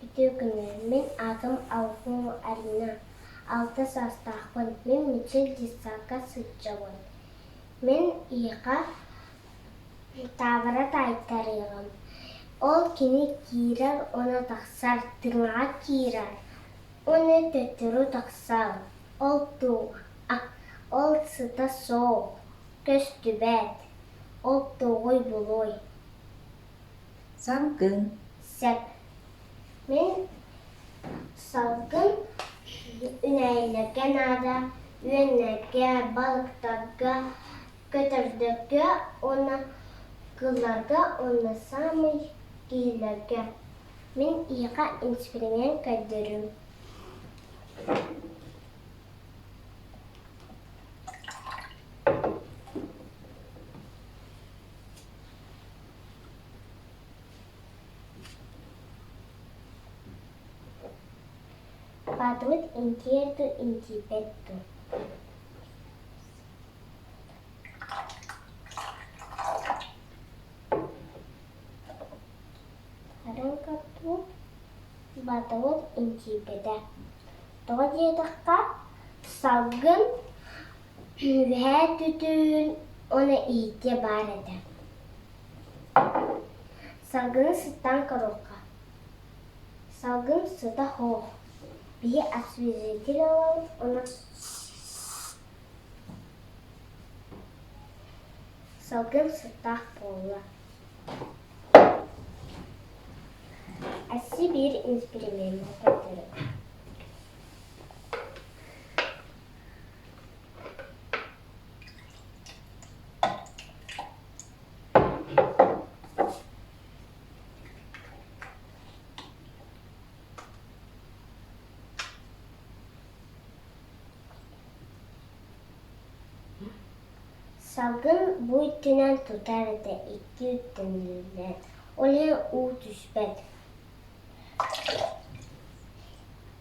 Үтүө күнүнэн, мин аатым Алгын Арина, алта саастаахпын, мин Мичил детсадка сылдьабын. Мин эйиэхэ таабыра таайтарыаҕым. Ол кини киирэр уонна тахсар, тыҥаҕа киирэр уонна төттөрү тахсар. Ол туох, ол сыта суох, көстүбэт, ол туоҕуй булуой Салгын. Сөп. Мин салгын үүнээйилэргэ наада, үөннэргэ, балыктарга, көтөрдөргө уонна кыылларга уонна саамай киһилэргэ. Мин эйиэхэ эксперимент көрдөрүөм. Баатыбыт интиэр дуу, интийбэт дуу Харан көрдүм, баатыбыт интийбэтэ. Тоҕо диэтэххэ, салгын үөһээ түтүүн уонна иһитиэ баар этэ. Салгыны сыттаан көрүөххэ. Салгын сыта суох. Биһи освежитель ылабыт уонна салгын сыттаах буолла. Өссө биир эксперимент көрдөрөбүн. Салгын бу өттүнэн тутар этэ, икки өттүнэн, ол иһин уу түспэт.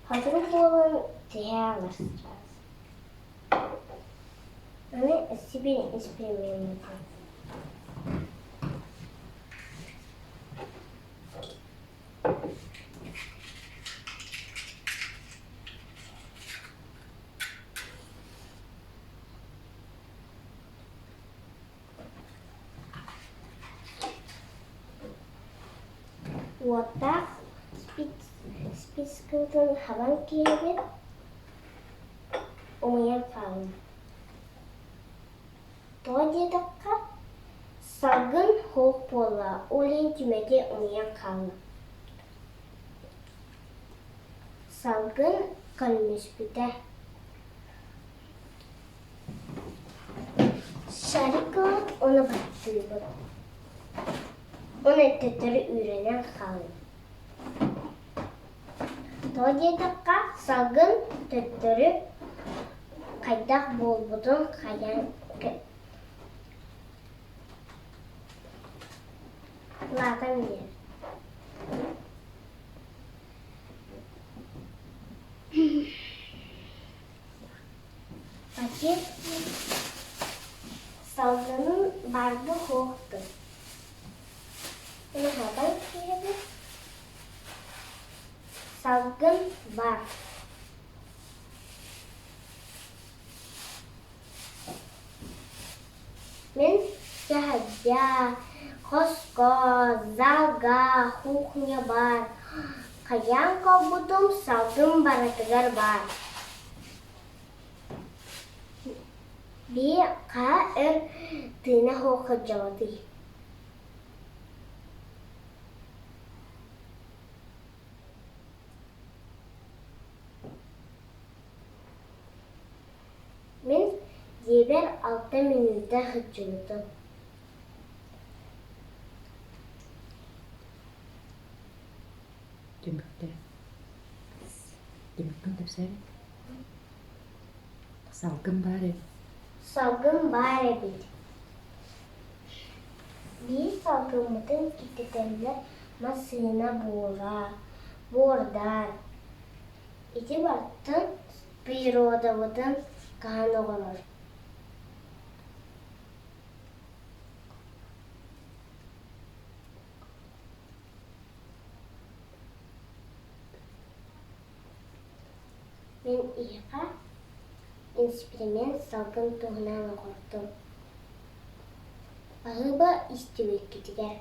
Сотору буолан түһэ сразу. Аны себе эксперимент Уоттаах спичкабытын хабан киирэбит, умайан хаалла. Тоҕо диэтэххэ, салгын суох буолла, ол иһин Түмэти умайан хаалла. Салгын көнньүспүтэ. Шарик ылан уонна баттыыбыт. Уонна төттөрү үүрэнэн хаалабыт. Тоҕо диэтэххэ, салгын төттөрү хайдах буолбутун хайаан улаатан биэрэр. Пакет салгынын барды суохтун. Наһадан киирэбит. Салгын бар. Мин дьаһайда, хоско, залга, кухня бар. Хайаан холбутум салгын барытыгар баар. Биир хаа өр тыына суох сылдьабытый. Мин дьиэбэр алта мүнүүтэ сылдьыбытым. Түмүктэ. Түмүккүн кэпсээбит. Салгын баар эбит. Салгын баар эбит. Биир салгыммытын киттэтэллэр массыына буора, буордар. Ити бартын природабытын хаһан оҕолор. Мин эһиэхэ эксперимент салгын туһунан оҥордум. Баһыыба истибиккитигэр.